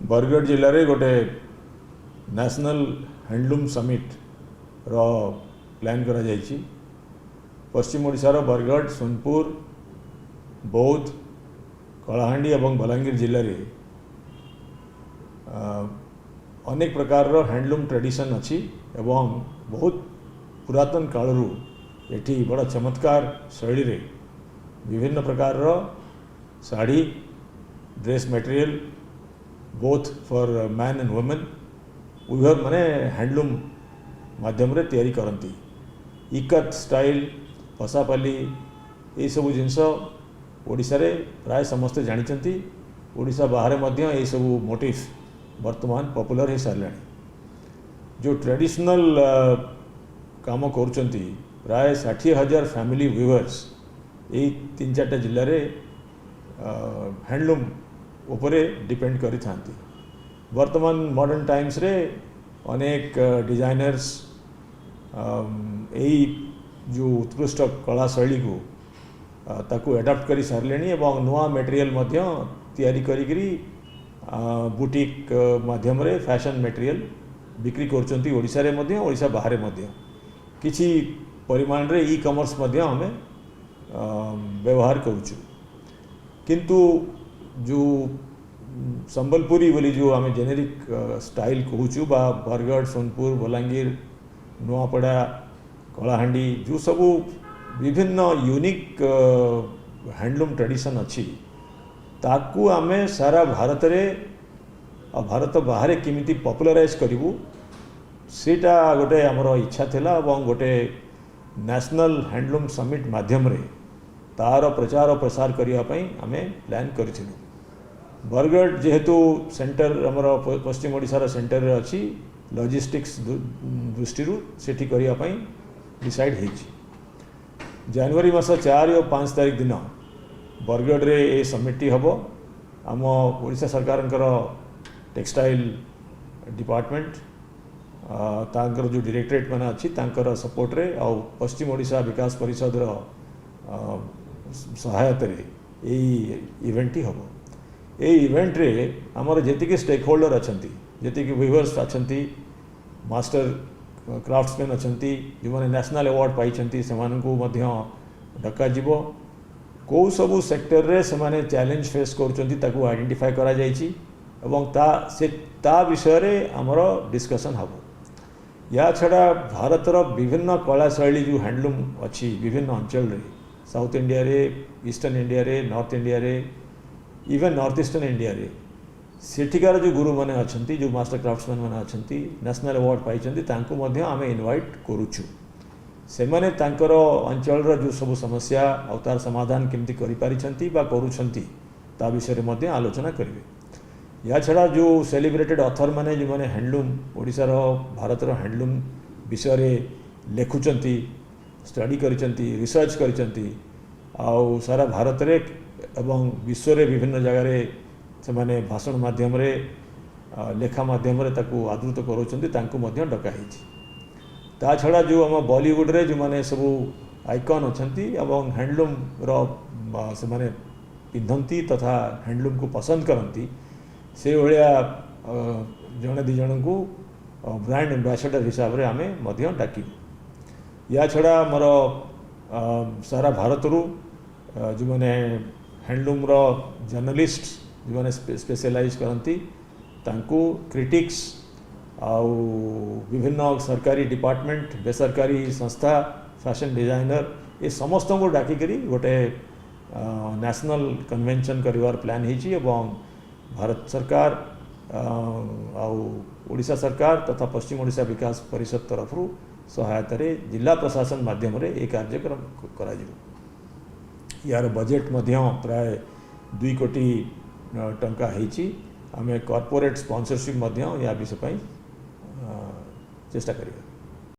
ବରଗଡ଼ ଜିଲ୍ଲାରେ ଗୋଟେ national handloom ସମିଟ୍ର plan କରାଯାଇଛି। ପଶ୍ଚିମ ଓଡ଼ିଶାର ବରଗଡ଼, ସୋନପୁର, ବୌଦ୍ଧ, କଳାହାଣ୍ଡି ଏବଂ ବଲାଙ୍ଗୀର ଜିଲ୍ଲାରେ ଅନେକ ପ୍ରକାରର ହ୍ୟାଣ୍ଡଲୁମ୍ ଟ୍ରେଡ଼ିସନ୍ ଅଛି ଏବଂ ବହୁତ ପୁରାତନ କାଳରୁ ଏଠି ବଡ଼ ଚମତ୍କାର ଶୈଳୀରେ ବିଭିନ୍ନ ପ୍ରକାରର ଶାଢ଼ୀ, dress material, both for man and women, weaver ମାନେ ହ୍ୟାଣ୍ଡଲୁମ୍ ମାଧ୍ୟମରେ ତିଆରି କରନ୍ତି। ଇକତ ଷ୍ଟାଇଲ୍, ପଶାପାଲି, ଏଇସବୁ ଜିନିଷ ଓଡ଼ିଶାରେ ପ୍ରାୟ ସମସ୍ତେ ଜାଣିଛନ୍ତି। ଓଡ଼ିଶା ବାହାରେ ମଧ୍ୟ ଏଇସବୁ ମୋଟିଭ୍ ବର୍ତ୍ତମାନ ପପୁଲାର ହେଇସାରିଲାଣି। ଯେଉଁ ଟ୍ରାଡ଼ିସନାଲ୍ କାମ କରୁଛନ୍ତି, ପ୍ରାୟ 60,000 ଫ୍ୟାମିଲି ୱିଭର୍ସ ଏଇ ତିନି ଚାରିଟା ଜିଲ୍ଲାରେ ହ୍ୟାଣ୍ଡଲୁମ୍ ଉପରେ ଡିପେଣ୍ଡ କରିଥାନ୍ତି। ବର୍ତ୍ତମାନ ମଡ଼ର୍ଣ୍ଣ ଟାଇମ୍ସରେ ଅନେକ ଡିଜାଇନର୍ସ ଏଇ ଯେଉଁ ଉତ୍କୃଷ୍ଟ କଳା ଶୈଳୀକୁ ତାକୁ ଆଡପ୍ଟ କରି ସାରିଲେଣି ଏବଂ ନୂଆ ମେଟେରିଆଲ୍ ମଧ୍ୟ ତିଆରି କରିକିରି ବୁଟିକ୍ ମାଧ୍ୟମରେ ଫ୍ୟାସନ୍ ମେଟେରିଆଲ୍ ବିକ୍ରି କରୁଛନ୍ତି, ଓଡ଼ିଶାରେ ମଧ୍ୟ, ଓଡ଼ିଶା ବାହାରେ ମଧ୍ୟ। କିଛି ପରିମାଣରେ ଇ କମର୍ସ ମଧ୍ୟ ଆମେ ବ୍ୟବହାର କରୁଛୁ। କିନ୍ତୁ ଯେଉଁ ସମ୍ବଲପୁରୀ ବୋଲି ଯେଉଁ ଆମେ ଜେନେରିକ୍ ଷ୍ଟାଇଲ୍ କହୁଛୁ ବା ବରଗଡ଼, ସୋନପୁର, ବଲାଙ୍ଗୀର, ନୂଆପଡ଼ା, କଳାହାଣ୍ଡି, ଯେଉଁ ସବୁ ବିଭିନ୍ନ ୟୁନିକ୍ ହ୍ୟାଣ୍ଡଲୁମ୍ ଟ୍ରାଡ଼ିସନ୍ ଅଛି, ତାକୁ ଆମେ ସାରା ଭାରତରେ ଆଉ ଭାରତ ବାହାରେ କେମିତି ପପୁଲାରାଇଜ୍ କରିବୁ, ସେଇଟା ଗୋଟେ ଆମର ଇଚ୍ଛା ଥିଲା ଏବଂ ଗୋଟେ ନ୍ୟାସନାଲ୍ ହ୍ୟାଣ୍ଡଲୁମ୍ ସମିଟ୍ ମାଧ୍ୟମରେ ତାର ପ୍ରଚାର ପ୍ରସାର କରିବା ପାଇଁ ଆମେ ପ୍ଲାନ୍ କରିଥିଲୁ। ବରଗଡ଼ ଯେହେତୁ ସେଣ୍ଟର, ଆମର ପଶ୍ଚିମ ଓଡ଼ିଶାର ସେଣ୍ଟରରେ ଅଛି, ଲଜିଷ୍ଟିକ୍ସ ଦୃଷ୍ଟିରୁ ସେଠି କରିବା ପାଇଁ ଡିସାଇଡ଼୍ ହେଇଛି। ଜାନୁଆରୀ ମାସ 4 ଓ 5 ତାରିଖ ଦିନ ବରଗଡ଼ରେ ଏ ସମିଟ୍ଟି ହେବ। ଆମ ଓଡ଼ିଶା ସରକାରଙ୍କର ଟେକ୍ସଟାଇଲ୍ ଡିପାର୍ଟମେଣ୍ଟ, ତାଙ୍କର ଯେଉଁ ଡିରେକ୍ଟରେଟ୍ ମାନେ ଅଛି, ତାଙ୍କର ସପୋର୍ଟରେ ଆଉ ପଶ୍ଚିମ ଓଡ଼ିଶା ବିକାଶ ପରିଷଦର ସହାୟତାରେ ଏଇ ଇଭେଣ୍ଟଟି ହେବ। ଏଇ ଇଭେଣ୍ଟରେ ଆମର ଯେତିକି ଷ୍ଟେକ୍ ହୋଲ୍ଡର ଅଛନ୍ତି, ଯେତିକି ୱିଭର୍ସ ଅଛନ୍ତି, ମାଷ୍ଟର କ୍ରାଫ୍ଟସମ୍ୟାନ୍ ଅଛନ୍ତି, ଯେଉଁମାନେ ନ୍ୟାସନାଲ୍ ଆୱାର୍ଡ଼ ପାଇଛନ୍ତି, ସେମାନଙ୍କୁ ମଧ୍ୟ ଡକାଯିବ। କେଉଁ ସବୁ ସେକ୍ଟରରେ ସେମାନେ ଚ୍ୟାଲେଞ୍ଜ ଫେସ୍ କରୁଛନ୍ତି, ତାକୁ ଆଇଡେଣ୍ଟିଫାଏ କରାଯାଇଛି ଏବଂ ତା ବିଷୟରେ ଆମର ଡିସ୍କସନ୍ ହେବ। ୟା ଛଡ଼ା ଭାରତର ବିଭିନ୍ନ କଳା ଶୈଳୀ ଯେଉଁ ହ୍ୟାଣ୍ଡଲୁମ୍ ଅଛି ବିଭିନ୍ନ ଅଞ୍ଚଳରେ, ସାଉଥ୍ ଇଣ୍ଡିଆରେ, ଇଷ୍ଟର୍ଣ୍ଣ ଇଣ୍ଡିଆରେ, ନର୍ଥ ଇଣ୍ଡିଆରେ, ଇଭେନ୍ ନର୍ଥ ଇଷ୍ଟର୍ଣ୍ଣ ଇଣ୍ଡିଆରେ, ସେଠିକାର ଯେଉଁ ଗୁରୁମାନେ ଅଛନ୍ତି, ଯେଉଁ ମାଷ୍ଟର କ୍ରାଫ୍ଟସମ୍ୟାନ୍ ମାନେ ଅଛନ୍ତି, ନ୍ୟାସନାଲ୍ ଆୱାର୍ଡ଼ ପାଇଛନ୍ତି, ତାଙ୍କୁ ମଧ୍ୟ ଆମେ ଇନଭାଇଟ୍ କରୁଛୁ। ସେମାନେ ତାଙ୍କର ଅଞ୍ଚଳର ଯେଉଁ ସବୁ ସମସ୍ୟା ଆଉ ତାର ସମାଧାନ କେମିତି କରିପାରିଛନ୍ତି ବା କରୁଛନ୍ତି, ତା ବିଷୟରେ ମଧ୍ୟ ଆଲୋଚନା କରିବେ। ୟା ଛଡ଼ା ଯେଉଁ ସେଲିବ୍ରେଟେଡ୍ ଅଥର ମାନେ, ଯେଉଁମାନେ ହ୍ୟାଣ୍ଡଲୁମ୍, ଓଡ଼ିଶାର, ଭାରତର ହ୍ୟାଣ୍ଡଲୁମ୍ ବିଷୟରେ ଲେଖୁଛନ୍ତି, ଷ୍ଟଡି କରିଛନ୍ତି, ରିସର୍ଚ୍ଚ କରିଛନ୍ତି ଆଉ ସାରା ଭାରତରେ ଏବଂ ବିଶ୍ୱରେ ବିଭିନ୍ନ ଜାଗାରେ ସେମାନେ ଭାଷଣ ମାଧ୍ୟମରେ, ଲେଖା ମାଧ୍ୟମରେ ତାକୁ ଆଦୃତ କରାଉଛନ୍ତି, ତାଙ୍କୁ ମଧ୍ୟ ଡକା ହେଇଛି। ତା ଛଡ଼ା ଯେଉଁ ଆମ ବଲିଉଡ଼ରେ ଯେଉଁମାନେ ସବୁ ଆଇକନ୍ ଅଛନ୍ତି ଏବଂ ହ୍ୟାଣ୍ଡଲୁମ୍ର ସେମାନେ ପିନ୍ଧନ୍ତି ତଥା ହ୍ୟାଣ୍ଡଲୁମ୍କୁ ପସନ୍ଦ କରନ୍ତି, ସେଇଭଳିଆ ଜଣେ ଦୁଇ ଜଣଙ୍କୁ ବ୍ରାଣ୍ଡ ଆମ୍ବାସଡ଼ର ହିସାବରେ ଆମେ ମଧ୍ୟ ଡାକିବୁ। ୟା ଛଡ଼ା ଆମର ସାରା ଭାରତରୁ ଯେଉଁମାନେ ହ୍ୟାଣ୍ଡଲୁମ୍ର ଜର୍ଣ୍ଣାଲିଷ୍ଟ, ଯେଉଁମାନେ ସ୍ପେଶାଲାଇଜ୍ କରନ୍ତି ତାଙ୍କୁ, କ୍ରିଟିକ୍ସ ଆଉ ବିଭିନ୍ନ ସରକାରୀ ଡିପାର୍ଟମେଣ୍ଟ, ବେସରକାରୀ ସଂସ୍ଥା, ଫ୍ୟାସନ୍ ଡିଜାଇନର, ଏ ସମସ୍ତଙ୍କୁ ଡାକିକରି ଗୋଟେ ନ୍ୟାସନାଲ୍ କନଭେନସନ୍ କରିବାର ପ୍ଲାନ୍ ହେଇଛି ଏବଂ ଭାରତ ସରକାର ଆଉ ଓଡ଼ିଶା ସରକାର ତଥା ପଶ୍ଚିମ ଓଡ଼ିଶା ବିକାଶ ପରିଷଦ ତରଫରୁ ସହାୟତାରେ ଜିଲ୍ଲା ପ୍ରଶାସନ ମାଧ୍ୟମରେ ଏ କାର୍ଯ୍ୟକ୍ରମ କରାଯିବ। ୟାର ବଜେଟ୍ ମଧ୍ୟ ପ୍ରାୟ 2 କୋଟି ଟଙ୍କା ହେଇଛି। ଆମେ କର୍ପୋରେଟ୍ ସ୍ପନ୍ସରସିପ୍ ମଧ୍ୟ ୟା ବିଷୟ ପାଇଁ ଚେଷ୍ଟା କରିବା।